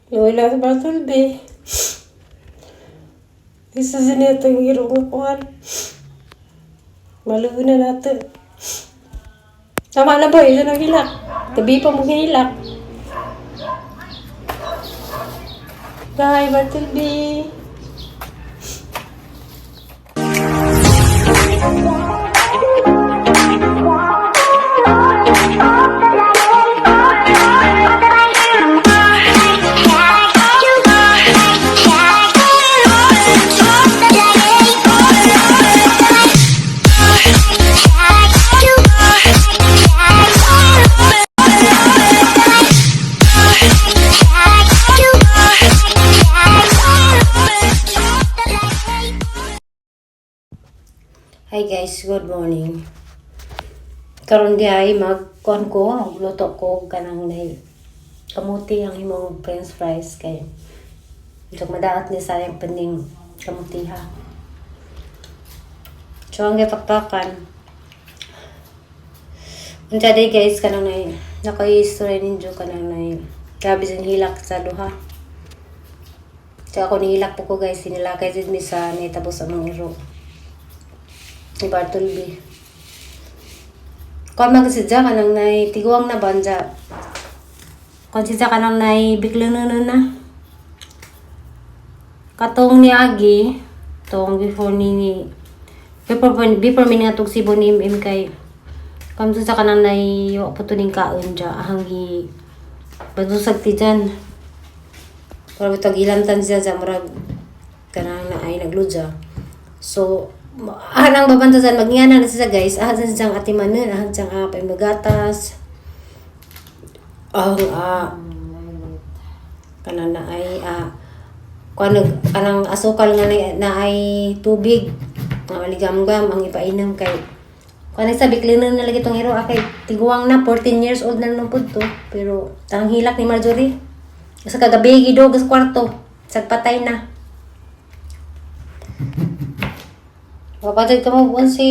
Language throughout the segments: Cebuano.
Wala sa Bartolbe. Isa sa niya itong hirong nga kuhan. Maluho na nato. Tama na boy, isa nang hilak. Tabi pa mo hinilak. Bye, Bartolbe. Hi guys, good morning. Karon di ay mag kuan ko, magluto ko kanang nay kamuti ang imong french fries kay Jog madaot ni sayang paning kamuti ha. So ang gipakpakan. Unsa day guys, kanang nay naka-history ninyo kanang nay grabe sa hilak sa duha. So ako nihilak po ko guys, sinilakay jud mi sa nahitabo sa among iro ni Bartolbe. Kuan man kasi dyan, kanang nay tiguang na banja. Kuan siya kanang nay biglang na na na. Katong ni Agi, tong before ni before before mi nga tug Cebu ni MM kay kuan sa kanang nay wa po to ning kaon dya ahang gi badusag ti dyan. Pero bitag ilantan siya sa murag kanang na ay nagludya. So, anang babanta sa magngana na siya guys. Ahan sa siyang atimanen, ahan siyang paimagatas. Ang kanang na ay kuan kanang asukal nga na ay tubig nga maligamgam ang ipainom kay kuan sa biklinan na lagi tong hero kay tiguang na, 14 years old na nung pud to, pero ang hilak ni Marjorie sa kagabi gidog sa kwarto sagpatay na. Kapatid ka mo buwan si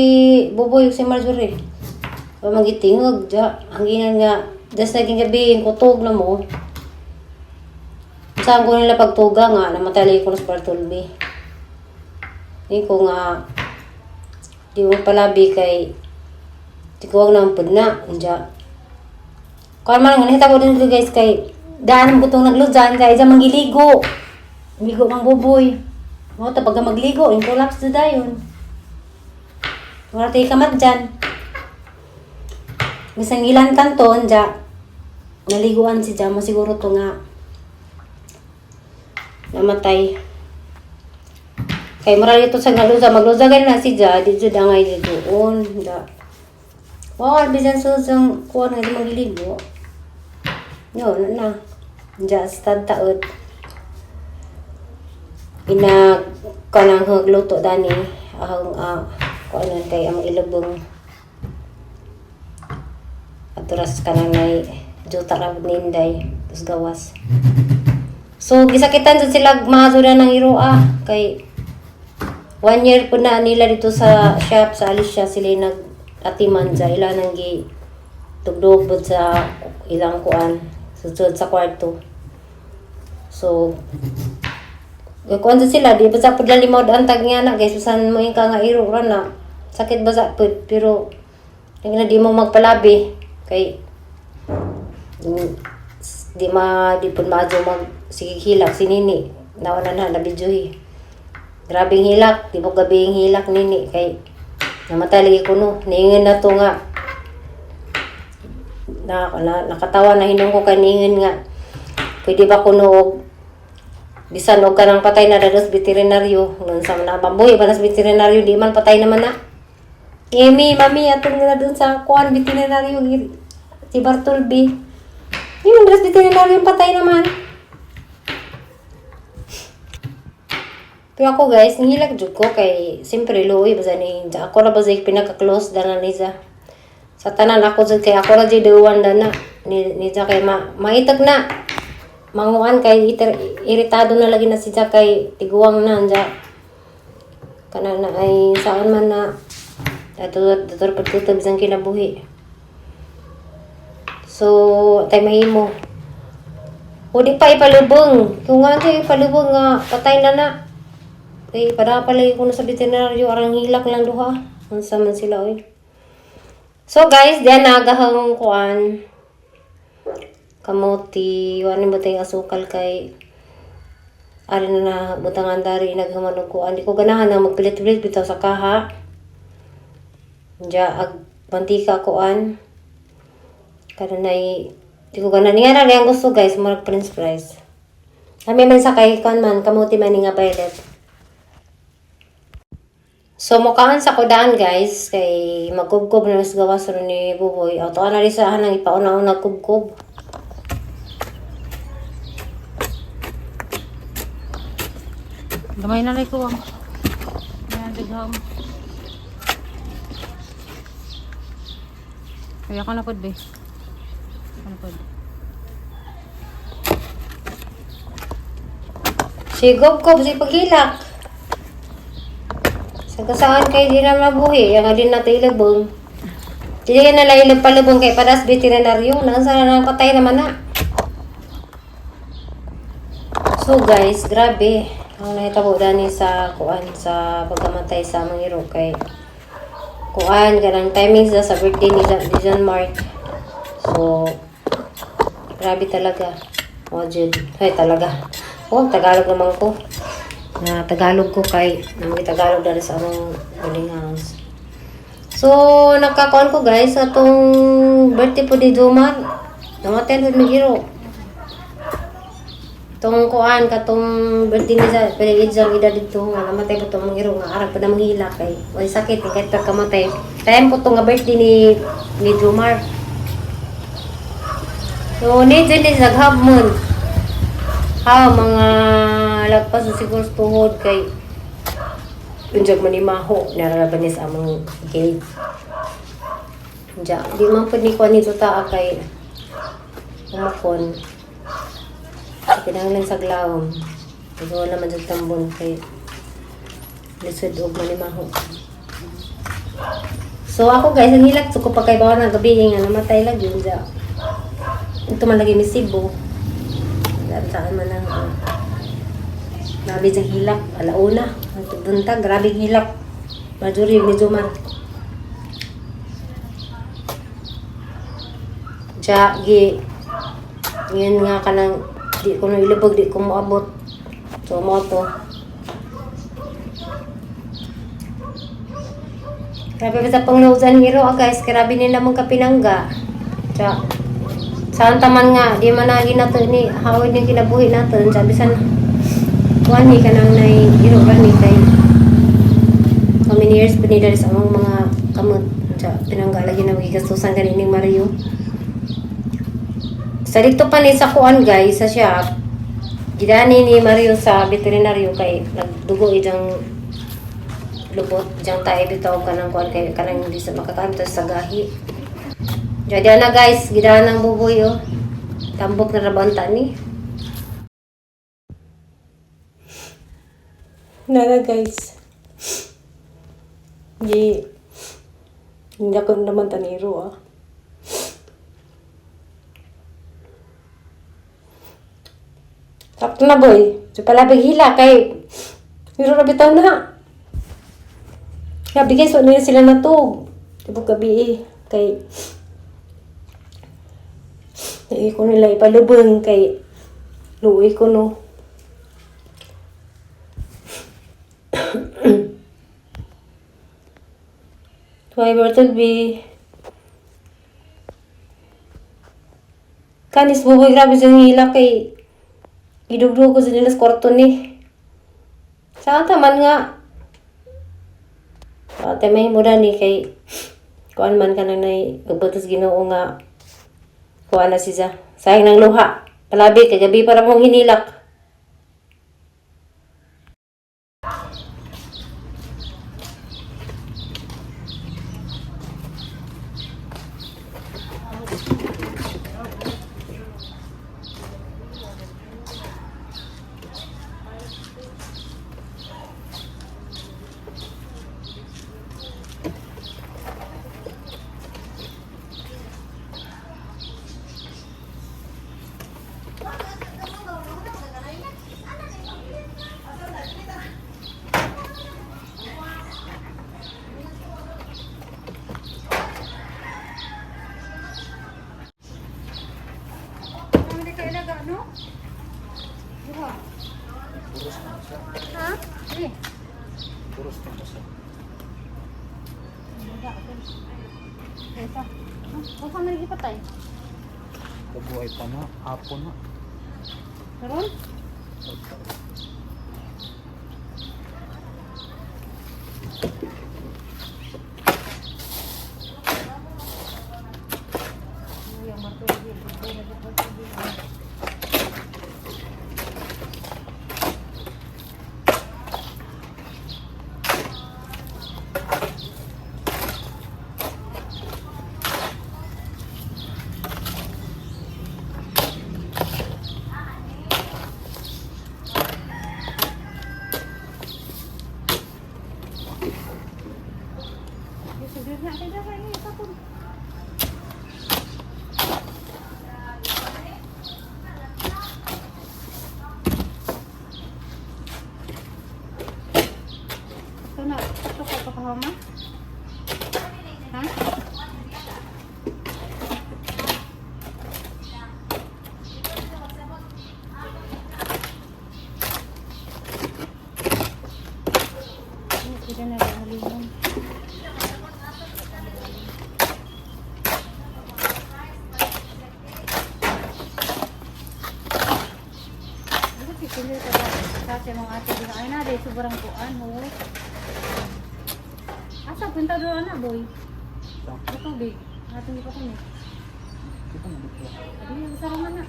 Buboy si Marjorie. Pa magitingog ja. Ang ginan nga das naging gabi kutog na mo. Saan ko nila pagtuga nga namatay ko sa Bartolbe. Di ko nga di mo palabi kay di ko na pud na ja. Kuan man nga nahita ko din guys kay daan ang butong nagludyan kay dyan manggiligo. Ligo mang Buboy. Mo ta pagka magligo, yung collapse na dayon. Wala tayo kamat dyan. Bisan ilan kanton, dya. Naliguan si Jamo siguro to nga. Namatay. Kay mura dito sa nagluza, magluza ganun na si Ja, di jud angay di doon. Da. Wow, bisan sa sang kuan nga di magliligo. No, na na. Diya sa taod. Ina kanang hagluto dani ang kuan kay ang ilubong aturas kanang nay juta ra ninday tapos gawas. So gisakitan sa sila maazura ng iro kay one year po na nila dito sa shop sa Alicia sila nag atiman sa ila nang gi tugdog bud sa ilang kuan sud sa kwarto. So kuan sa sila di ba sa pud limod ang tag nga na guys, usan mo yung ka nga iro ra na sakit ba sa pud, pero yung na di mo magpalabi kay di ma di pud maadyo mag sige hilak si Nini nawa na na nabidyohi. Grabing hilak, di mo gabi hilak nini kay namatay lagi kuno niingon na to nga na, na nakatawa na hinong ko kay niingon nga pwede ba kuno og bisan og kanang patay na dados veterinaryo ngun sa na mabuhi ba nas veterinaryo, di man patay naman na. Emi, mami, atong na dun sa kuan veterinaryo si Bartolbe. Di man dados veterinaryo, patay naman. Pero ako guys, nihilak jud ko kay siyempre luoy basta ni ako ra ba sa pinaka-close dana niya. Sa tanan ako jud kay ako ra jud the one dana ni niya kay ma maitag na manguan kay iter, iritado na lagi na siya kay tiguang na anja kana na ay saan man na dato dato pagtutob sang kinabuhi. So tay mahimo O di pa ipalubong. Kung nga kayo ipalubong nga patay na na. Kay para pala ko na sa veterinaryo arang hilak lang duha. Unsa man sila oy. So guys, diyan nagahang kuan kamuti, wala mo tayong asukal kay ari na na butangan dari naghaman og kuan. Di ko ganahan na magpilit-pilit bitaw sa kaha. Diya ag mantika kuan. Kanunay di ko ganahan nga na ang gusto guys, murag french fries. Kami man sa kay kuan man kamuti man ni nga violet. So mukhaan sa kudaan guys kay magkubkob na mas gawas ron ni Buboy. Ato na rin sa hanang ipauna-una kubkob. Gamay na rin ko ang. Ayan, daghang. Kaya ka na pod, be. Ako na pod. Si Gobgob, si Paghilak. Sa kasaan kay di na mabuhi, ang din natin ilabong. Dili ka na lang ilang palubong kay padas veterinaryo, nang sana nang patay naman na. So guys, grabe. Ang nahitabo dani sa kuan sa pagkamatay sa mga hero kay kuan kanang timing sa birthday ni, ni John Mark. So grabe talaga. O, Jud. Ay, talaga. Oh, Tagalog naman ko. Na Tagalog ko kay na Tagalog dali sa among boarding house. So, nagkakuan ko guys atong birthday po ni Jomar. Namatay na mi hero. Tong kuan katong birthday ni sa pwede ang ida dito nga namatay po tong mga hero nga arang pa na manghila kay way sakit eh, kahit pagkamatay. Time po tong nga birthday ni Jomar. So, ni dyan din naghabmon. Ha, mga lagpas na siguro sa tuhod kay unjag man ni maho nararaban ni sa among gate. Unja, di man pud ni kuan nito taa kay umukon. Kinahanglan sa glawom. Pero wala man jud tambon kay lisod og manimaho. So ako guys, ang hilak so ko pagkaibaw ng gabi nga namatay lagi unja. Ito man lagi mi Cebu. Saan man ang grabe sa hilak, alauna. Ang buntag, grabe hilak. Majuri, medyo man. Diya, gi, ngayon nga ka nang, di ko na ilubog, di ko moabot. So, mo to. Grabe ba sa panglusan hero, ah, guys. Grabe nila mong kapinangga. Diya, saan taman nga, di man na ginato ni, hawid ni kinabuhi natin. Sabi san, kuan ni kanang nay iro ni kay how many years pa nila sa among mga kamot. Diya, pinangga lagi na magigastusan ganining Mario. Sa dito pa ni sa kuan guys, sa shop, gidani ni Mario sa veterinaryo kay nagdugo idang lubot diyang tayo bitaw kanang kuan kay kanang hindi sa makakamit sa gahi. Diya na guys, gidaan ang buboy oh. Tambok na rabanta ni. Nana guys. Di hindi ako naman taniro ah. Sakto na boy. So palabig hila kay hiro ra bitaw na. Gabi guys, wala na sila natug. Tibok gabi eh. Kay nai ko nila ipalubong kay luoy ko no. Tuway Bartleby. Kanis buboy grabe sa hila kay gidugdug ko sa nila sa kwarto ni. Saan taman nga? Ate may mura ni kay kuan man ka nang nay pagbatos Ginoo nga kuan na siya. Sayang ng luha. Palabi kagabi para mong hinilak. Duha. Puros na siya. Ha? Eh. Puros na siya. Ito. Kung saan nagiging patay? Kabuhay pa na. Apo na. Karon? Ito na, ito ko pakahama. Ha? Hindi na lang malingon. Ano pipili ka ba? Kasi mga ate din ay na dai sobrang kuan mo. Asa punta doon na boy? Sa tubig. Ato di pa kami. Kita na dito. Adi sa raman na.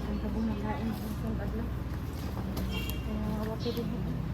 Ang tabong ng lain, ang adlaw. Kaya nga wapit din.